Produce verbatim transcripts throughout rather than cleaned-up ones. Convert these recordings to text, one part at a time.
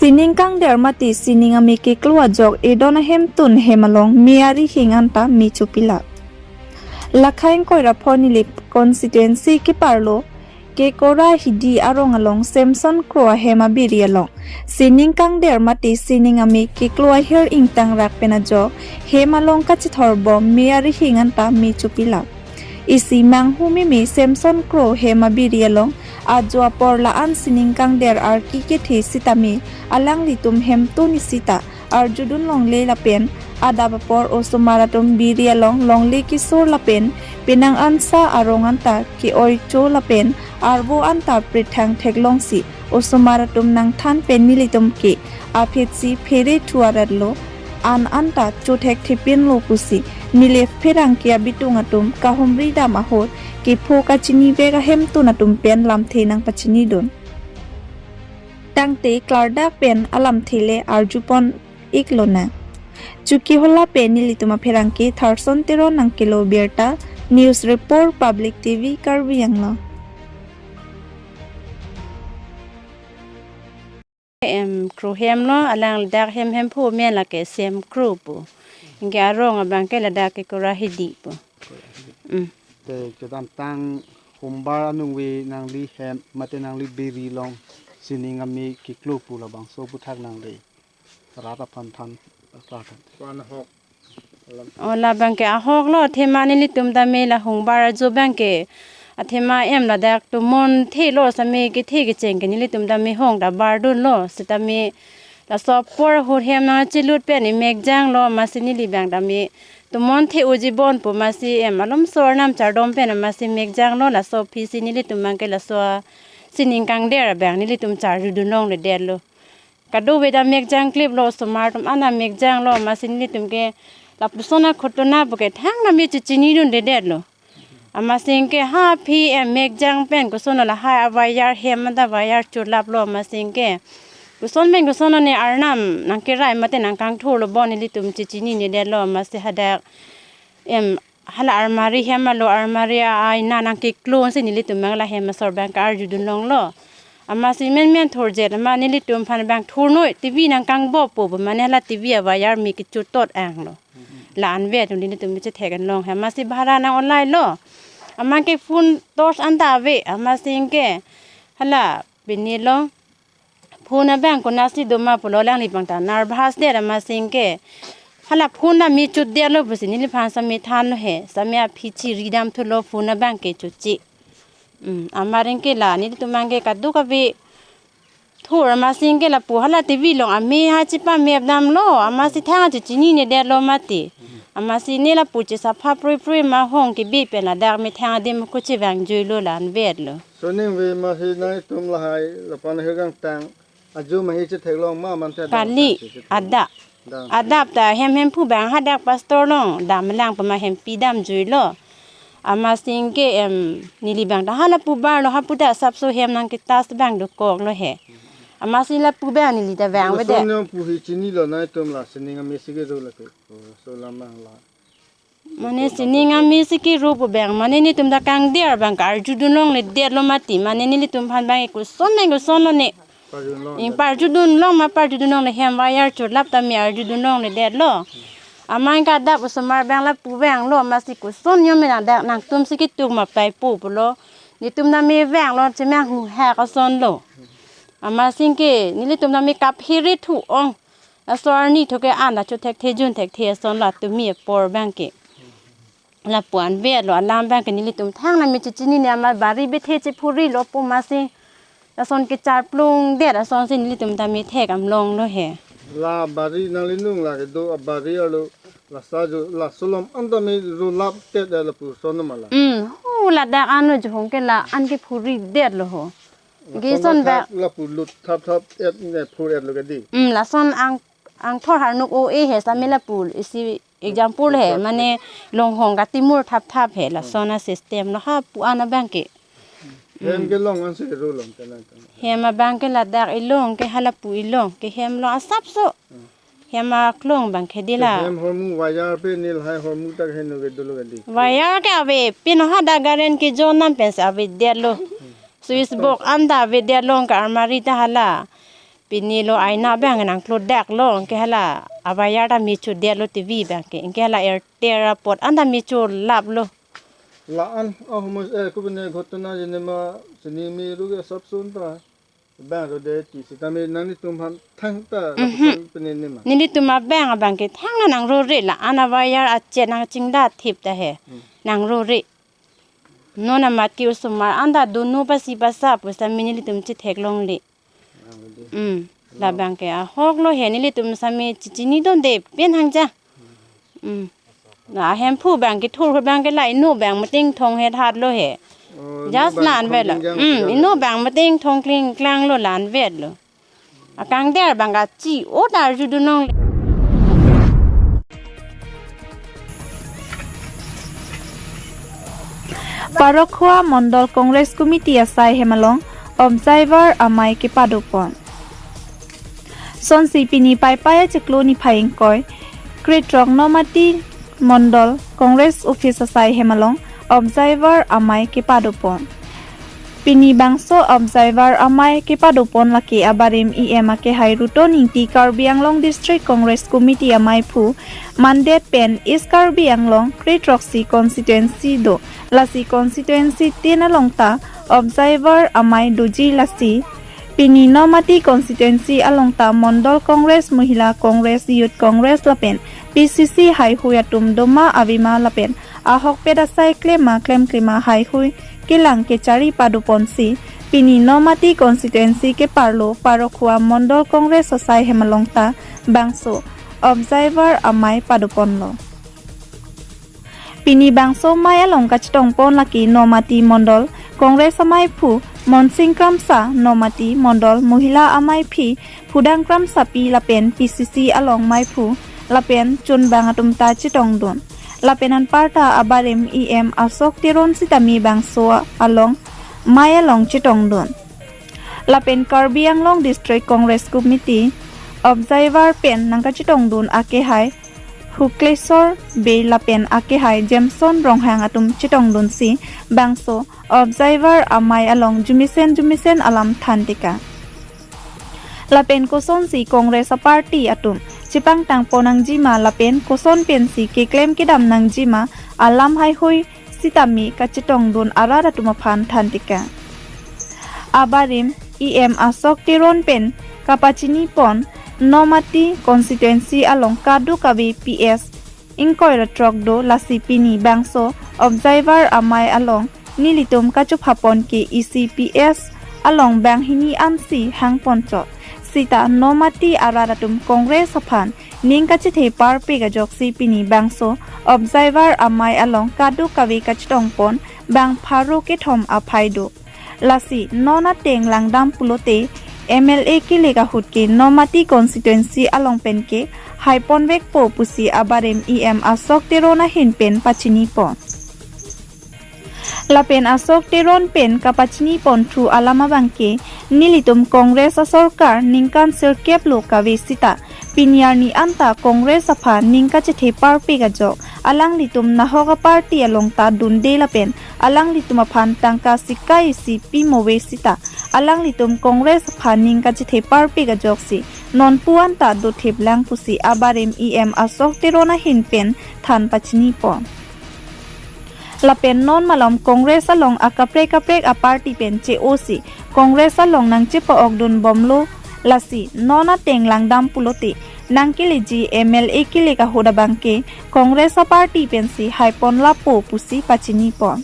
Sining kangder mate sining ame keklo ajok edon ahemtun hem along me arihing anta me chopilap. Lakhaing Koiraphon Nilip constituency keparlo Kekora Hidi arong along Samson Kro ahem abiri along sining kangder mate sining ame keklo ahir ingtangrak pen ajok hem along kachithor bom me arihing anta me chopilap. Isi manghu meme Samson Kro hem abiri along ajo apor la-an sining kangder arki kethe sitame alanglitum hemtun isi ta arjudun longle lapen adap apor osomar atum biri along longle kesur lapen penang ansa arong anta ke-oicho lapen arvo anta prithang theklongsi osomar atum nangthan pen nelitum ke aphetsi phere thu aratlo, an anta chothekthepin lo pusi Nilip pherangke abitung atum kahumri dam ahut kepho kachinivek ahemtun atum pen lamthe nangpachinidun. Tangte klardak pen alamthe le arjupon iklonang. Chokihola pen nelitum apherangke Tharson Teron nangkelo birta, News Report, Public T V, Karbi Anglong. Em, Kro hem lo, alang ladak hem hemphu amen lake Sem Kro pu. Anke arong abang ke ladak Kekora Hidi pu. Mm. Te kedamtang humbar anung ve nangli hem mate nangli biri along sining ame keklo pu labangso aputhak nangli rat aphan than, rat aphan. Wan hok. O, labang ke ahok lo, athema nelitum tame la humbar ajo abang ke athema em ladak tomon the lo, same kethe kecheng ke nelitum tame hong ta bardun lo, sitame laso apor ahut hem nangchilut pen emekjang lo, amatsi neli abang tame tomon the-oji bon pu amatsi em alomso arnam chardom pen amatsi mekjang lo, laso aphisi nelitum abang ke laso sining kangder abang nelitum charjudun longledetlo. Kadokave ta mekjang klip lo, osomar atum an ta mekjang lo, amatsi nelitum ke lapuson akhutona pu ke thangnat me chechinidundedetlo. Amatsi ke ha aphi em mekjang pen koson lahai a-wire hem anta wire chorlap lo, amatsi ke koson pen koson ne arnam nangkerai mate nangkangthur lo bon nelitum chechinidetlo, amatsi hadak em hala almari hem alo almari a-aina nangkeklonsi nelitum abang la hem asor abang ke arjudun longlo. Amatsi menmen thurjet amat nelitum aphan abang thurnoi T V nangkangbop pu pu mane hala T V a-wire me kechotot ang lo. La-an vet nelitum chethek an long he amatsi bhara nang-olai lo. Amat ke phone torch anta ave amatsi ke hala pini lo. Phone abang konatsi doma pulo alangli abang ta nervous det amatsi ke. Hala phone ta me chotdetlo pusi neliphan same thanlo he. Same aphi chiri damthulo phone abang ke choche. Mm, amat ke la nelitum abang ke kadokave thur amatsi ke lapu hala T V along ame ha chepamep damlo amatsi thang chechinidetlo mati. Amatsi ne lapu chesapha prui prui ma hong kebi pen ladak methang adim ko chevangjuilo la-an vetlo. Sining ave ma hi nangtum lahai lapu-an ahirkangtang ajo ma hi chetheklong ma manthe adap kali ta si chetheklong. Adap. Dang. Adap ta hem hemphu abang hadak pastor along damlang pama hempi damjuilo. Amatsi ke em neli abang ta hala pu barlo, hapu ta asapso hem nangketas abang dokoklo he. Amatsi lapu abang neli ta vangvedet. Lason yong pu hi chinilo nangtum la sining ame si kero lake. Oh, so lamang la. Mane sining ame si kero pu abang, mane netum ta kangder abang ke arjudun longledetlo mati, mane nelitum aphan abang koson nang koson lo ne. Parjudun long. Ing parjudun long ma parjudun longle hem wire chorlap tame arjudun longledetlo. Amat ke adap osomar abang lapu vanglo, amatsi koson yom me nang dak nangtum si ketuk ma pai pu pulo. Netum tame vanglo chemang hu hak ason lo. Amatsi ke nelitum tame kap hiri thu ong. Laso arni thu ke an la chothekthe junthekthe ason la tumi apor abang ke. Lapu-an vetlo alam abang ke nelitum thangnat me chechinine amat bari bethe chephurilo pu amatsi. Lason kecharplungdet asonsi nelitum tame thek am longlo he. La bari nangli nung la kedo abari arlo la sa jo laso along an tame rolaptet lapuson ma la. Hmm, hu ladak an lo johong ke la-an kephuridetlo ho. Lason kison ba thap lapu lut thap thap et ne phur-etlo kedi. Hmm, lason ang angthor harnuk o-e he same lapu isi example he mane longhong katimur thap thap he lason a-system lo hapu-an abang ke. Hem kelong ansi rolong tenang tenang. Hem abang ke ladak ilong ke halapu ilong ke hem lo asapso. Hem aklong abang ke dei la. Hem hormu wire pe neli hai hormu tak heno ke dolo kedi. Wire ke ave pin hadak current kejon nam pensi avedetlo. Switch box an ta avedetlo ke almari ta hala. Pini lo aina abang nangklodaklo, anke hala a-wire ta mechodetlo T V abang ke, anke hala Airtel apot anta mecholaplo. La-an, oh, mus, eh, kubine ghotona jinema sini mi ruge sapsun ta. Bang rode ti sitame nanglitum aphan thangta Mhm. lapuson penene ma. Nelitum abang abang ke thangta nangrore, la-an a-wire achet nangchingda thip ta he. Hmm. Nangrore. Non amat ke osomar anta dono pasi pasa pusitame nelitum chetheklongle. Nangli. Mm. Labang ke ahoklo he, nelitum sitame chechinidunde pen hangja. Mm. La Hemphu abang ke Thur abang ke la inut abang meting thong het hatlo he. Oh, Just inut abang la-an thong vetlo. Klingjang Mm, klingjang inut lo. Abang meting thong klingklanglo, la-an vetlo. Akangder abang kachi-o ta arjudunlongle. Parokhowa Mondol Congress Committee asai hem along Observer amei kepadopon. Sonsi pini Paipai achiklo niphai ingkoi, krethrok Nomati Mondol Congress Office asai hem along Observer amei kepadopon. Pini bangso Observer amei kepadopon lake abarim E M akehai Ruton Ingti, Karbi Anglong District Congress Committee ameiphu mandet pen East Karbi Anglong kre throksi constituency do, lasi constituency tin along ta Observer amei doji, lasi pini Nomati constituency along ta Mondol Congress, Mohila Congress, Youth Congress lapen P C C haihui atum doma avema lapen ahokpet asai klem ma klemkle ma haihui kelang kechari padoponsi pini Nomati constituency keparlo Parokhowa Mondol Congress asai hem along ta bangso Observer amei padoponlo. Pini bangso amei along kachetongpon lake Nomati Mondol Congress ameiphu Monsing Kramsa, Nomati Mondol Mohila ameiphi Phudang Kramsapi lapen P C C along meiphu lapen chunbang atum ta chetongdun. Lapen anparta abarim E M Ashok Teron sitame bangso along amei along chetongdun. Lapen Karbi Anglong District Congress Committee Observer pen nangkachetongdun akehai Huklesor Bey lapen akehai Jameson Ronghang atum chetongdunsi bangso Observer amei along jumisen jumisen alam than tekang. Lapen kosonsi Congress aparty atum chepangtangpon nangjima lapen koson pensi keklem kedam nangjima alam haihui sitame kachetongdun arat atum aphan than tekang. Abarim E M Ashok Teron pen kapachinipon Nomati constituency along kadokave P S ingkoi ra throk do, lasi pini bangso Observer amei along nelitum kachophapon ke isi P S along banghini ansi hangponchot. Sita Nomati arat atum Congress aphan ning kachethe parpik ajoksi pini bangso Observer amei along kadokave kachetongpon bang pharo kethom aphai do. Lasi non ateng langdam pulote M L A kilik ahut ke Nomati constituency along penke haiponvekpo pusi abarim E M Ashok Teron ahin pen pachinipon. Lapen Ashok Teron pen kapachinipon thu alam abangke nelitum Congress asorkar ningkan sirkep lo kave sita pini arni anta Congress aphan ning kachethe parpik ajok, alanglitum nahok aparty along ta dunde lapen alanglitum aphan tangka sikai isi pimo ave sita alanglitum Congress aphan ning kachethe parpik ajoksi nonpu anta dothip lang pusi abarim E M Ashok Teron ahin pen than pachinipon. Lapen non malom Congress along akaprek kaprek aparty pen che-osi Congress along nangchepa-okdun bomlo, lasi non ateng langdam pulote nangkeleji M L A kilik ahut abangke Congress aparty pensi haiponlappo pusi pachinipon.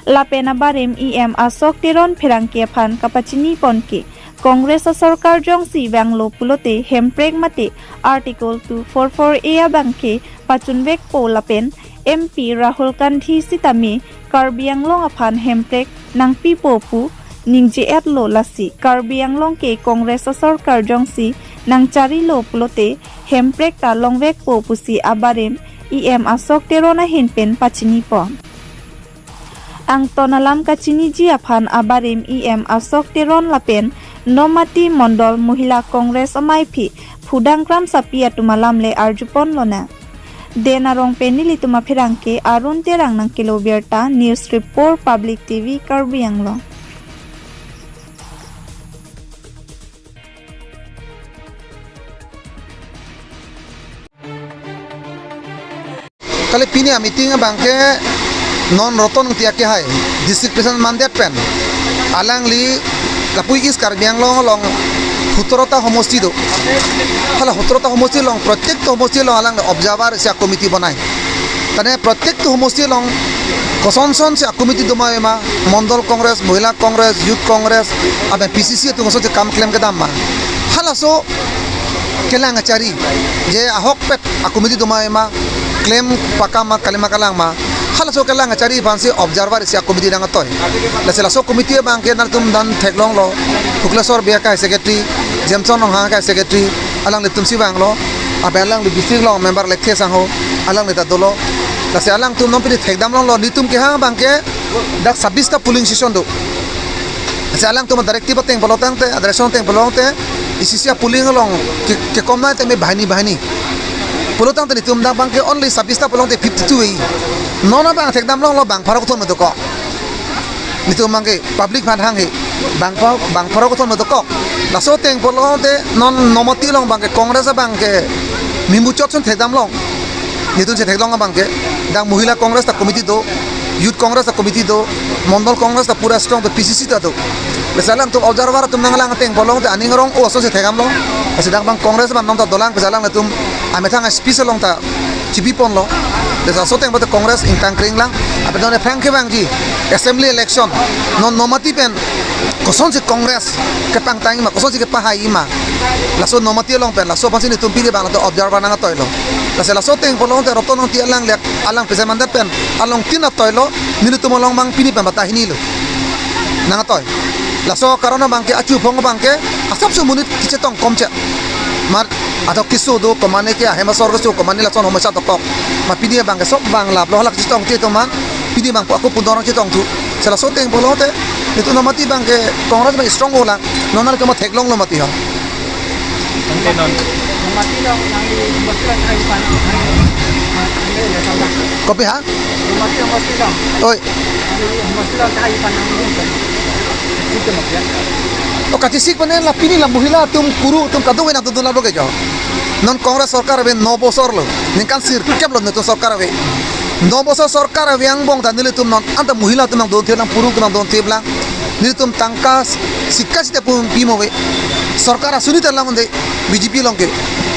Lapen abarim E M Ashok Teron pherangke aphan kapachinipon ke Congress asorkar jongsi vanglo pulote hemprek mate Article two four four A abangke pachunvekpo lapen M P Rahul Gandhi sitame Karbi Anglong aphan hemprek nangpipo pu ningje-etlo, lasi Karbi Anglong ke Congress asorkar jongsi nangcharilo pulote hemprek ta longvekpo pusi abarim E M Ashok Teron ahin pen pachinipon. Angton alam kachiniji aphan abarim E M Ashok Teron lapen Nomati Mondol Mohila Congress ameiphi Phudang Kramsapi atum alam le arjupon lonang. Den Arong pen nelitum apherangke Arun Terang nangkelo birta, News Report, Public T V Karbi Anglong. Pini a-meeting abangke non Roton Engti akehai, district president mandet pen, alangli lapu East Karbi Anglong along sotro ta homosti do. Hala sotro ta homosti along, prottek ta homosti along alangli observer isi a-committee bonai. Tane prottek ta homosti along koson son si a-committee doma ma, Mondol Congress, Mohila Congress, Youth Congress, aben P C C atum koson si kam klem kedam ma. Halaso kelang kachari, je ahokpet a-committee doma ma, klem pakam ma, kalima kalang ma. Halaso kelang kachari aphansi observer isi a-committee nangtoi. Lasi laso committee abangke nangtum dan theklonglo, Hukleswar Bey akehai secretary, Jameson Ronghang akehai secretary, alanglitum si vanglo, aben alangli district along member Lekthe Sangho, alangli ta dolo. Lasi alangtum non pini thekdam longlo, netum kehang abangke dak sabis ta polling station do. Lasi alangtum a-directive ateng pulo tangte, a-direction ateng pulo tangte, isi isi a-polling along ke, kekom nai tame banghini banghini. Pulo tangte netum dak abangke only sabis ta pulo tangte fifty-two e. Non abang thekdam longlo bang pharo kethom dokok. Netum abangke public aphan hanghe. Bang pha-, bang pharo kethom dokok. Laso ateng pulo tangte non Nomati along abangke Congress abangke memuchot ason thekdam long. Netum si theklong abangke, dak Mohila Congress ta committee do, Youth Congress ta committee do, Mondol Congress ta pura strong do, P C C ta do. Lasi alangtum observer atum nanglang ateng pulo tangte aning arong-o ason si thekdam long. Lasi dak abang Congress abang non ta dolang, lasi alangtum amethang a-speech along ta chibi ponlo. Lasi laso ateng pulote Congress ingtang kring lang. Ape non aphrang kevangji assembly election non Nomati pen koson si Congress kepangtang ma, koson si kepahai ma. Laso Nomati along pen, laso aphansi netum pini abang lato observer nangtoilo. Lasi laso ateng pulo tangte Roton Engti alangli, alang president mandet pen along tin atoilo, nelitum along abang pini pen bata hini lo nangtoi. Laso karon abangke achu phong abangke asapso monit kachetong komche. Mar athok keso do, komane ke ahem asor keso, komane lason homosa dokok. Ma pini abangke sok bang laplo, halak chetongte atum an. Pini abang ako pundor chetongthu. Lasi laso ateng pulo tangte netum Nomati abangke Congress abang strong-o lang. Non nangli kama theklonglo mati ho. Ante non. Nomati along nangli, Nomati along kahaiphan. Kopi ha? Nomati along, Nomati along. Oi. Nomati along kahaiphan nangli. O kachisik panen la pini la Mohila atum, Kuru atum kadokave nangdodun labo ke jo. Non Congress sorkar ave no bosor lo. Ningkan sirkep lo netum sorkar ave. No bosor sorkar ave angbong ta nelitum non anta Mohila atum nangdonthip lang, Kuru atum nangdonthip lang. Nelitum tangka sika sita pum pimo ave. Sorkar asuni ta lang unde B J P along ke.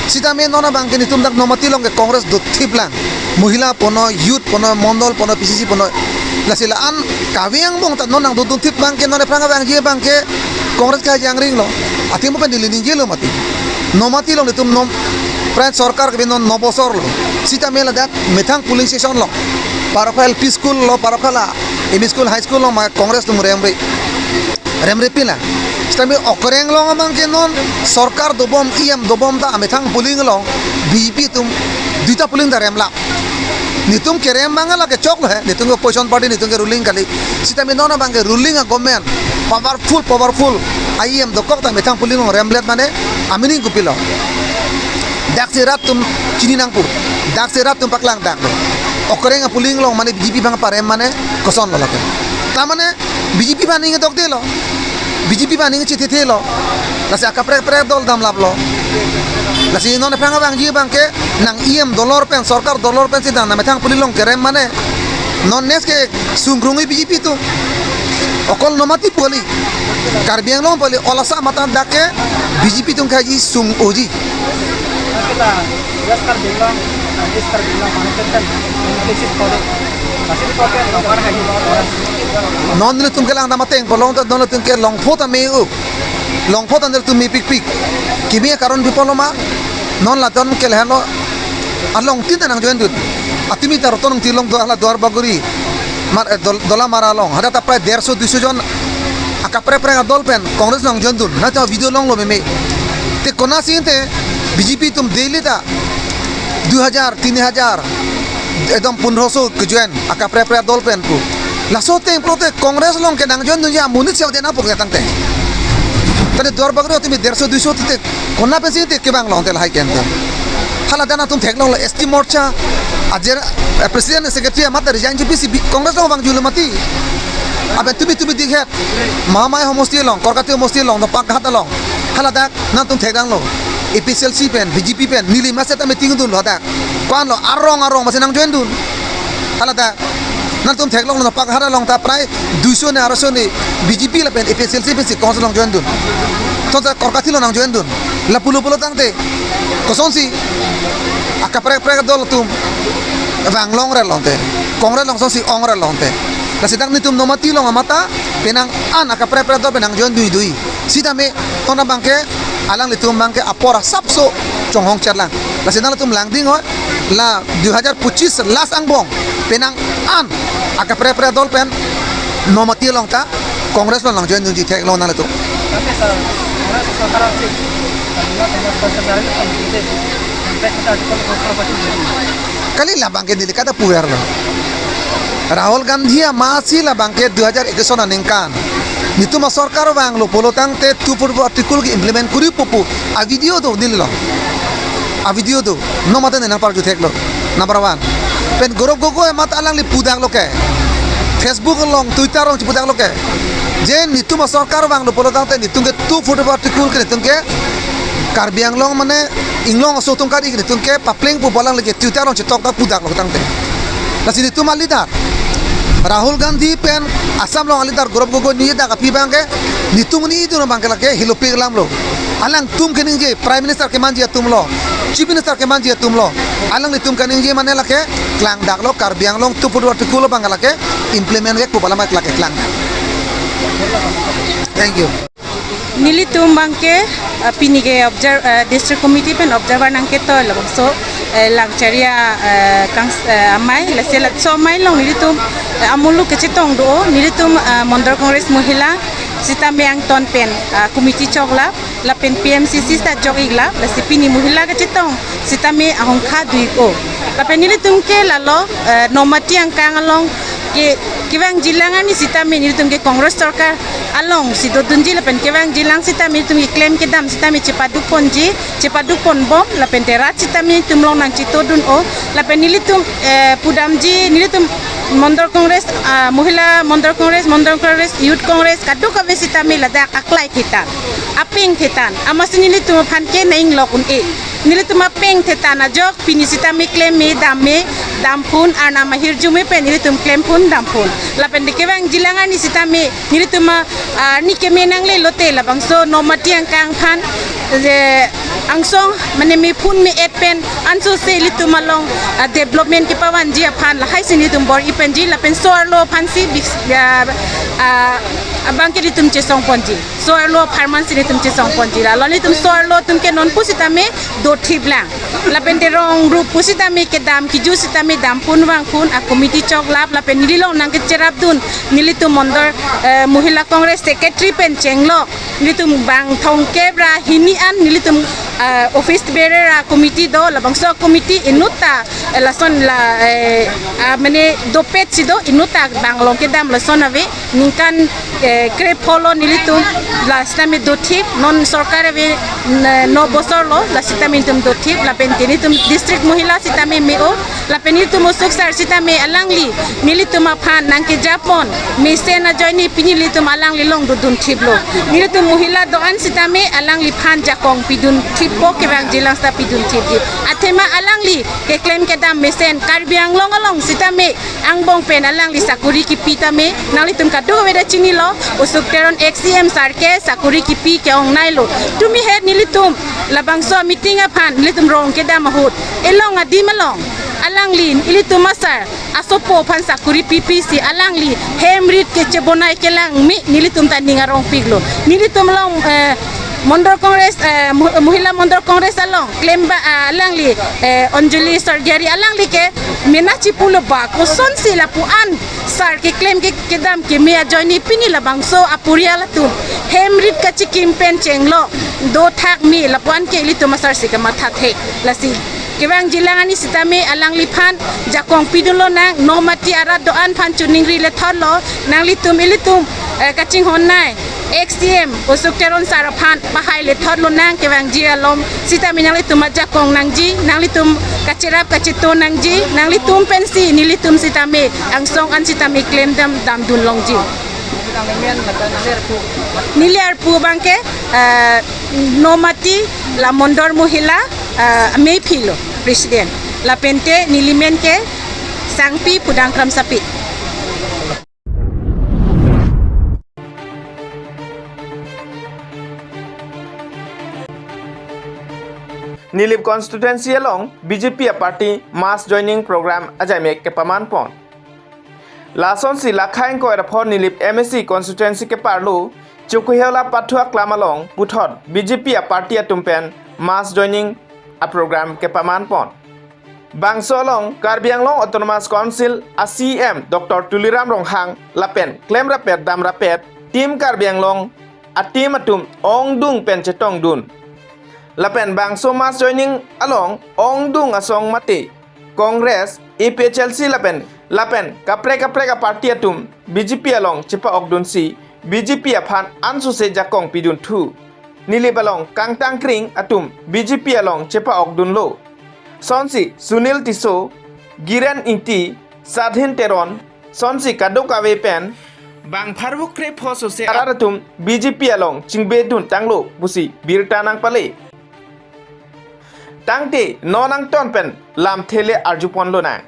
Sitame non abangke netum dak Nomati along ke Congress dothip lang. Mohila punon, Youth punon, Mondol punon, P C C punon. Lasi la-an kave angbong ta non nangdodunthip abangke non aphrang abangji abangke Congress kejangring lo. Athema pen neli ningjelo mati. Nomati along netum non prime sorkar ke non no bosor lo. Sitame ladak methang polling station lo. Parokha L P school lo, parokha la M E school, high school lo ma Congress atum remre. Remre pila. Sitame okreng along abangke non sorkar dobom, E M dobom ta amethang polling along B J P atum duita polling ta remlap. Netum kerem abang la kechok lo he, netum ke opposition party, netum ke ruling kali. Sitame non abangke ruling a-government, powerful, powerful, E M dokok ta methang polling along remlet mane, amining kopilo. Daksi rat atum chini nangpo, daksi rat atum paklang daklo. Okreng a-polling along mane B J P abang parem mane, koson lo lake. Ta mane, B J P abang aning dokde lo. B J P abang aning chethethe lo. Lasi akaprek prek dol damlaplo. Lasi non aphrang abangji abangke nang E M dolor pen, sorkar dolor pen si nang methang polling along kerem mane. Non next ke sungkrung-i B J P atum. Okol Nomati pu kali. Karbi Anglong pu kali, olasa mata dak ke B J P atum kaji sung-oji. West Karbi Anglong, East Karbi Anglong, mane teten, leadership kode, leadership kode, nomor hai, nomor. Non nelitum kelang dam ateng pulo tangte non nelitum ke longpho ta me-o. Longpho ta nelitum mepikpik. Kimi karon pi pulo ma, non latum ke lahenlo, along tin ta nangjoindun. Atumi ta Roton Engti along do, hala Duarbagori. Mar, eh, Dol-, Dolamara along. Hadak ta prai derso duiso jon akaprek prek adol pen Congress nangjoindun. Nangta video longlo meme. Te konatsi te B J P atum daily ta dui hajar, tini hajar, ekdom pondroso kejoin akaprek prek adol pen pu. Laso ateng pulote Congress along ke nangjoindunji amonit si ave nangpo ke tangte. Tadi Duarbagori atumi derso duiso te konat pensi te kevang long te lahai ke ante. Hala dak nangtum theklonglo S T Morcha, ajer, eh, president secretary amat resignji pisi bi-, Congress along vangjulo mati. Aben tumi tumi dikhet. Mahamaya homosti along, Korkati homosti along, Nongpakhat along. Hala dak nangtum thekdanglo. A P H L C pen, B J P pen, neli masi ta meeting dunlo dak. Ko-anlo arong arong masi nangjoindun. Hala ta nangtum theklonglo, Pakhar along ta prai duiso ne aroso ne B J P lapen A P H L C pensi Congress along join dun. Tonta Korkathi along nang join dun. La pulo pulo tangte kosonsi akaprek prek adol atum vang longre longte, Congress along kosonsi ongre longte. Lasi dak netum Nomati along amat ta penang an akaprek prek adol pen nang join dui dui. Sitame tonta abangke alanglitum abangke apor asapso chonghong cherlang. Lasi nanglitum langding hoi, la dui hajar pochis last angbong penang an akaprek prek adol pen Nomati along ta Congress along nang join dunji, theklong nanglitum. Kali labangke neli kada puverlo. Rahul Gandhi amatsi labangke dui hajar ekis aningkan netum asorkar vanglo pulo tangte two forty-four article ke-implement koripo pu avideo do neli along. Avideo do. Nomati ne nangparju theklo. Number one. Pen Gaurav Gogoi amat alangli pudaklo ke, Facebook along, Twitter along chipudaklo ke, je netum asorkar vanglo pulo tangte netum ke two forty-four article ke netum ke Karbi Anglong mane inglong aso atum kari ke netum ke papleng pu pu alangli ke Twitter along chetok ta pudaklo tangte. Lasi netum aleader Rahul Gandhi pen Assam along aleader Gaurav Gogoi neli dak aphi abangke netum neli idun abangke lake hilopi alamlo. Alangtum keningje, Prime Minister kemanji atumlo, Chief Minister kemanji atumlo. Alanglitum keningje mane lake klangdaklo, Karbi Anglong two forty-four article abangke lake implement vek pu pu alam lake klangdak. Thank you. Nelitum abangke, ah, pini ke observe, ah, district committee pen observer nangketoi labangso, eh, Langchari, eh, kangs-, eh, amei, lasi laso amei along nelitum, eh, amuluk kechetong do, nelitum, ah, Mandal Congress Mohila sitame angton pen, ah, committee choklap, lapen P M C C sita chok-iklap, lasi pini Mohila kechetong sitame ahongkha do-ik-o. Lapen nelitum ke lalo, eh, Nomati angkang along ke, kevangjilang ani sitame nelitum ke Congress sorkar alongsi dodunji lapen kevangjilang sitame nelitum keklem kedam sitame chepaduk ponji, chepaduk ponbom, lapen te rat sitame nelitum along nangchitodun-o, lapen nelitum, eh, pudamji, nelitum Mandal Congress, ah, Mohila Mandal Congress, Mandal Congress, Youth Congress, kadokave sitame ladak aklai thetan, apeng thetan, amatsi nelitum aphan ke nang-inglok un-e. Nelitum apeng thetan ajok pini sitame klem me, dam me, damphun, arnam ahirjume pen nelitum klemphun damphun. Lapen te kevangjilang ani sitame nelitum a, ah, ni keme nangle lote labangso Nomati angkang aphan, je angsong mane mephun me-et pen ansose ilitum along, ah, development kepavanji aphan lahaisi nelitum bor-i penji lapen so-arlo aphansi bis-, ah, ah, abangke ilitum chesong ponji. So-arlo apharman si nelitum chesong ponji. Lalo nelitum so-arlo atum ke non pusitame dothiplang. Lapen te rong rup pusitame kedam kiju sitame damphun vangphun, a committee choklap, lapen neli along nangkecherapdun nelitum Mandal, eh, Mohila Congress Secretary pen chenglok nelitum bang thomkep ra hini an nelitum, eh, office bearer a committee do, labangso committee inut ta, eh, lason la, eh, ah, mane dopet si do, inut ta bang along kedam lason ave. Ningkan, eh, krephonlo nelitum, la sitame dothip, non sorkar ave, n-, no bosor lo, la sitame nelitum dothip, lapen te nelitum district mohila sitame me-o, lapen nelitum Usuk sar sitame alangli nelitum aphan nangkejapon mesen ajoine pini nelitum alangli along dodunthiplo. Nelitum mohila do-an sitame alangliphan jakong pidunthippo, kevangjilang sita pidunthipji. Athema alangli keklem kedam mesen Karbi Anglong along sitame angbong pen alangli sakori kipi tame, nanglitum kadokave ta chinilo, Usuk Teron ex C M sar ke sakori kipi ke-ongnailo. Tumi het nelitum labangso meeting aphan nelitum rong kedam ahut, elong adim along alangli ilitum asar asopo aphan sakori pipi si alangli hem rit kechebonai kelang me nelitum ta ning arongpiklo. Nelitum along, eh, Mandal Congress, eh, Mo-, Mohila Mandal Congress along klemba, ah, alangli, eh, Anjali Sargari alangli ke mena chipulo ba kosonsi lapu-an sar keklem ke kedam keme ajoine pini labangso aporial atum hem rit kachikim pen chenglo dothak me, lapu-an ke ilitum asar si kamatha thek. Lasi kevangjilang ani sitame alangliphan jakong pidunlonang, Nomati arat do-an aphan choningri lethotlo, nanglitum ilitum, eh, kachinghonnei ex C M Usuk Teron sar aphan pahai lethotlonang, kevangji alom sitame nanglitum ajakong nangji, nanglitum kacherap kacheto nangji, nanglitum pensi nelitum sitame angsong an sitame klemdam damdunlongji. Neli arpu abangke, eh, Nomati la Mandal Mohila, eh, amei philo president. Lapen te neli men ke Sangpi pudang kramsapi. Nilip constituency along B J P a party mass joining program ajaimek kepaman pon. Lasonsi lakha ingkoi ra pho Nilip M A C constituency keparlo Chokihola pathu aklam along puthot B J P a party atum pen mass joining a program kepaman pon. Bangso along Karbi Anglong Autonomous Council a C E M Doctor Tuliram Ronghang lapen klemrapet damrapet Team Karbi Anglong a team atum ongdung pen chetongdun. Lapen bangso mass joining along ongdung asong mate Congress, A P H L C lapen lapen kaprek kaprek a party atum B J P along chepa-okdunsi B J P aphan ansose jakong pidunthu. Nilip along kangtangkring atum B J P along chepa-okdunlo. Sonsi Sunil Tisso, Giren Ingti, Sadhin Teron, sonsi kadokave pen bang pharvukre pho sose arat atum B J P along chingbeduntanglo pusi birta nangpale. Tangte non angton pen lamthe le arjuponlonang.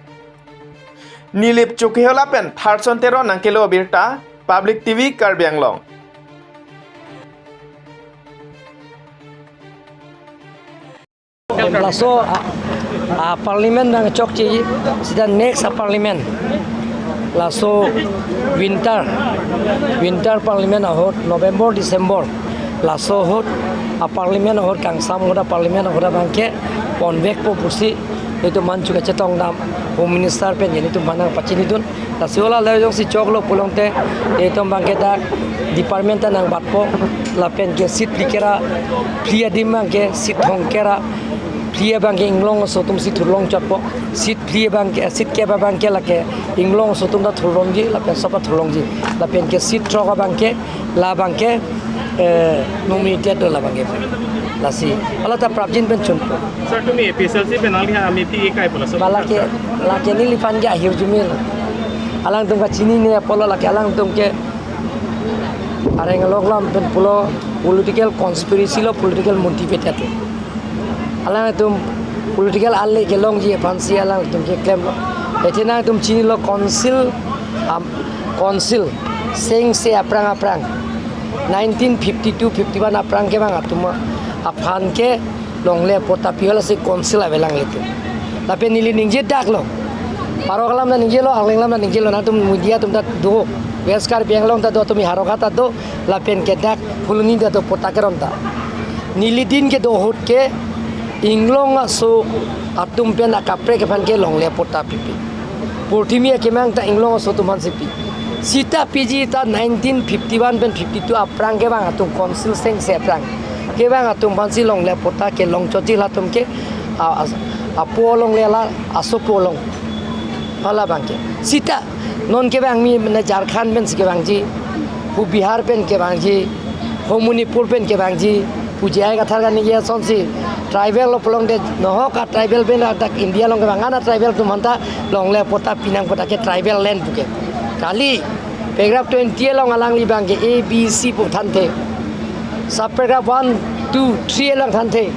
Nilip Chokihola pen Tharson Teron nangkelo birta, Public T V Karbi Anglong. Laso a, a parliament nangchokche seta next a parliament. Laso winter, winter parliament ahut November, December. Laso ahut a parliament ahut kangsam ahut a parliament ahut abangke ponvekpo pusi itum manchu kachetongdam Home Minister pen nelitum aphan nangpachinidun. Lasi hala le jongsi choklo pulote itum abangke dak department ta nangbatpo lapen ke seat phlikep ra phli adim abangke seat thomkep ra phli abangke inglong aso atum si thurlong chotpo. Seat phli abangke, seat kep abangke lake inglong aso atum ta thurlongji lapen sopa thurlongji. Lapen ke seat throk abangke labangke, eh, nominated do labangke. Lasi hala ta prapjin pen chunpo. Sir, tumi A P H L C pen nangli ha amephi ekai pula so. Ba lake, lake neliphan ke ahirjume lo. Alangtum kachinine apotlo lake alangtum ke areng along lam pen pulo political conspiracy lo, political motivated lo. Alangtum political ale kelongji aphansi alangtum keklemlo. Ete nangtum chinilo council, am, council sengse aphrang aphrang nineteen fifty-two fifty-one aphrang kevang atum aphan ke longle patta pi hala si council avelang letum. Lapen neli ningje daklo. Parok alam ta ningjelo, arleng alam ta ningjelo, nangtum media atum ta do. West Karbi Anglong ta do, tumi Howraghat ta do, lapen ke dak Phuloni ta do patta keron ta. Neli din kedo ahut ke inglong aso atum pen akaprek aphan ke longle patta pipe. Purthimi akemang ta inglong aso atum aphansi pi. Seta piji ta nineteen fifty-one pen fifty-two aphrang kevang atum council sengse aphrang kevang atum aphansi longle patta kelong chotji latum ke a, a, apo longle la asopo long. Hala abangke. Seta non kevang mi mane Jharkhand pensi kevangji, pu Bihar pen kevangji, pu Manipur pen kevangji, pu J I Kathar kaningje asonsi tribal lo pulote nohok a tribal pen dak India along kevang ana tribal atum aphanta longle patta pinang patta ke tribal land puke. Kali paragraph twenty along alangli abangke A B C pu thanthe. Subparagraph one, two, three along thanthe.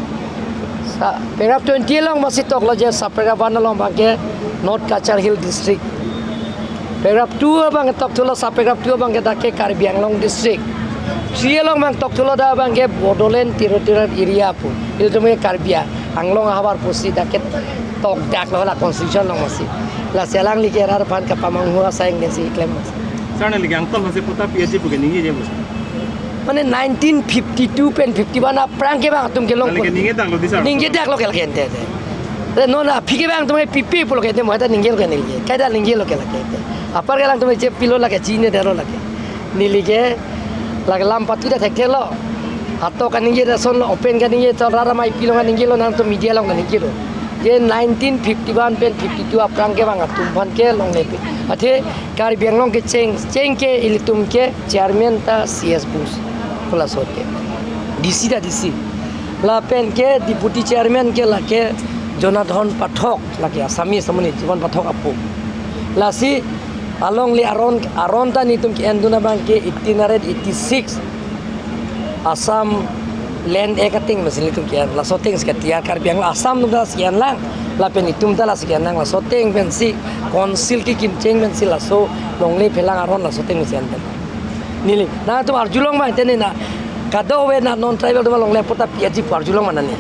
Sa-, paragraph twenty along masi toklo je subparagraph one along abangke North Cachar Hill District. Paragraph two abang tokthulo, subparagraph two abangke dak ke Karbi Anglong District. Three along abang tokthulo dak abangke Bodoland Territorial Area pu. Ilitum ke Karbi Anglong ahavar pusi dak ke tokdaklo la constitution along masi. Lasi alangli ke rat aphan kapamanghu asai ingdensi klem masi. Sir, nangli ke angton masi patta P H D puke ningjeje bos. Mane nineteen fifty-two pen fifty-one aphrang kevang atum kelong. Nangli ke ningjedaklo di sir. Ningjedaklo ke lake ente te. Te non aphi kevang atum pipe pulo ke ente mo ta ningjelo ke neli ke. Kaita ningjelo ke lake ente. Apar ke alangtum je pilo lake chinine daro lake. Neli ke lake lam patu ta thekthelo. Ato kaningje ta son lo, open kaningje ta rara mai pilo kaningjelo, nangtum media along kaningjelo. Je nineteen fifty-one pen fifty-two aphrang kevang atum aphan ke longle pi. Athe Karbi Anglong kecheng, cheng ke ilitum ke chairman ta C S Bose. Pu laso ke. D C ta D C. Lapen ke deputy chairman ke lake Jonathan Pathak, lake Assamese amonit, Jonathan Pathak apo. Lasi alongle aron, aron ta nelitum ke-endun abangke eighteen hundred eighty-six Assam Land Act ateng pensi nelitum ke-en, laso ateng si ke-en, Karbi Anglong Assam atum ta si ke-en lang, lapen itum ta la si ke-en lang, laso ateng pensi council kekim cheng pensi laso longle phelang aron laso ateng pensi ke-en pen. Neli, nangtum arjulong ma tene na, kadokave na non tribal atum alongle apor ta P H E pu arjulong ma nani.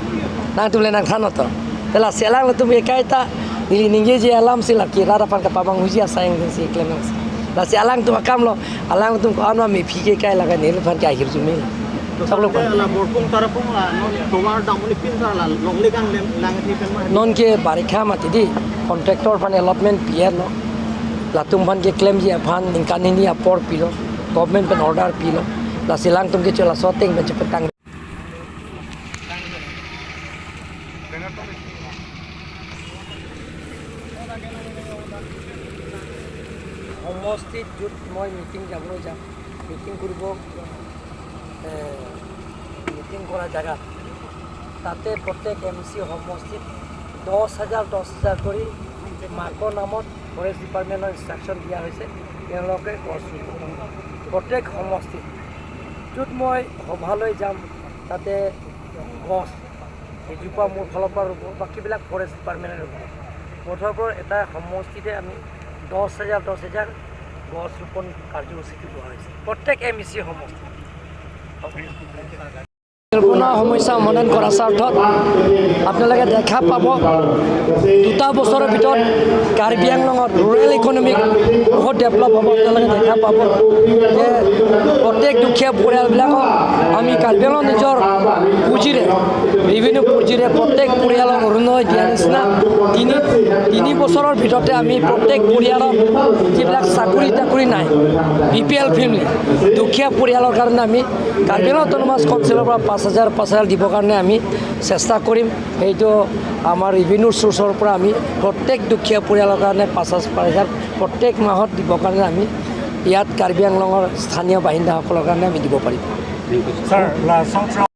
Nangtum le nangthan oto. Te lasi alangtum ke kaita, neli ningjeji alam si lake rat aphan kapamanghuji asai pensi klem nangsi. Lasi alangtum akam lo, alangtum ko-an ma mephi ke kai laga neliphan ke ahirjume. Choklo pa. Ala Borpung Tarapung la non tovar dam uli pin ta la longle kanglem lang thi pen ma. Non ke barikha mati di, contractor aphan allotment pi-etlo. Latum aphan keklemji aphan ningkan hini apor pilo, government pen order pilo. Lasi alangtum ke cho laso ateng pen chepetang. সমষ্টিত য'ত মই মিটিং যাবলৈ যাম, মিটিং কৰিব, এ, মিটিং কৰা জেগাত, তাতে প্ৰত্যেক এম চি সমষ্টিত দহ হাজাৰ, দহ হাজাৰ কৰি মাকৰ নামত ফৰেষ্ট ডিপাৰ্টমেণ্টৰ ইনষ্ট্ৰাকশ্যন দিয়া হৈছে, তেওঁলোকে গছ ৰুব। প্ৰত্যেক সমষ্টিত য'ত মই সভালৈ যাম, তাতে গছ এজোপা মোৰ ফালৰ পৰা ৰুব, বাকীবিলাক ফৰেষ্ট ডিপাৰ্টমেণ্টে ৰুব। মুঠৰ ওপৰত এটা সমষ্টিতে আমি দহ হাজাৰ, দহ হাজাৰ গছ ৰোপণ কাৰ্যসূচীটো লোৱা হৈছে প্ৰত্যেক এম ই চি সমষ্টিত। নিবনুৱা সমস্যা সমাধান কৰাৰ স্বাৰ্থত আপোনালোকে দেখা পাব, দুটা বছৰৰ ভিতৰত কাৰ্বি আংলঙত ৰুৰেল ইকনমিক বহুত ডেভেলপ হ'ব। আপোনালোকে দেখা পাব যে প্ৰত্যেক দুখীয়া পৰিয়ালবিলাকক আমি কাৰ্বি আংলং নিজৰ পুঁজিৰে, ৰেভিনিউ পুঁজিৰে প্ৰত্যেক পৰিয়ালক অৰুণোদয় দিয়া নিচিনা তিনি, তিনি বছৰৰ ভিতৰতে আমি প্ৰত্যেক পৰিয়ালক যিবিলাক চাকৰি তাকৰি নাই, বি পি এল ফেমিলি, দুখীয়া পৰিয়ালৰ কাৰণে আমি কাৰ্বি আংলং অট'নমাছ কাউন্সিলৰ পৰা পাঁচ হাজাৰ, পাঁচ হাজাৰ দিবৰ কাৰণে আমি চেষ্টা কৰিম। সেইটো আমাৰ ৰেভিনিউ চ'ৰ্চৰ পৰা আমি প্ৰত্যেক দুখীয়া পৰিয়ালৰ কাৰণে পাঁচ হাজাৰ, পাঁচ হাজাৰ প্ৰত্যেক মাহত দিবৰ কাৰণে আমি ইয়াত কাৰ্বি আংলঙৰ স্থানীয় বাসিন্দাসকলৰ কাৰণে আমি দিব পাৰিম। Sir, la songtra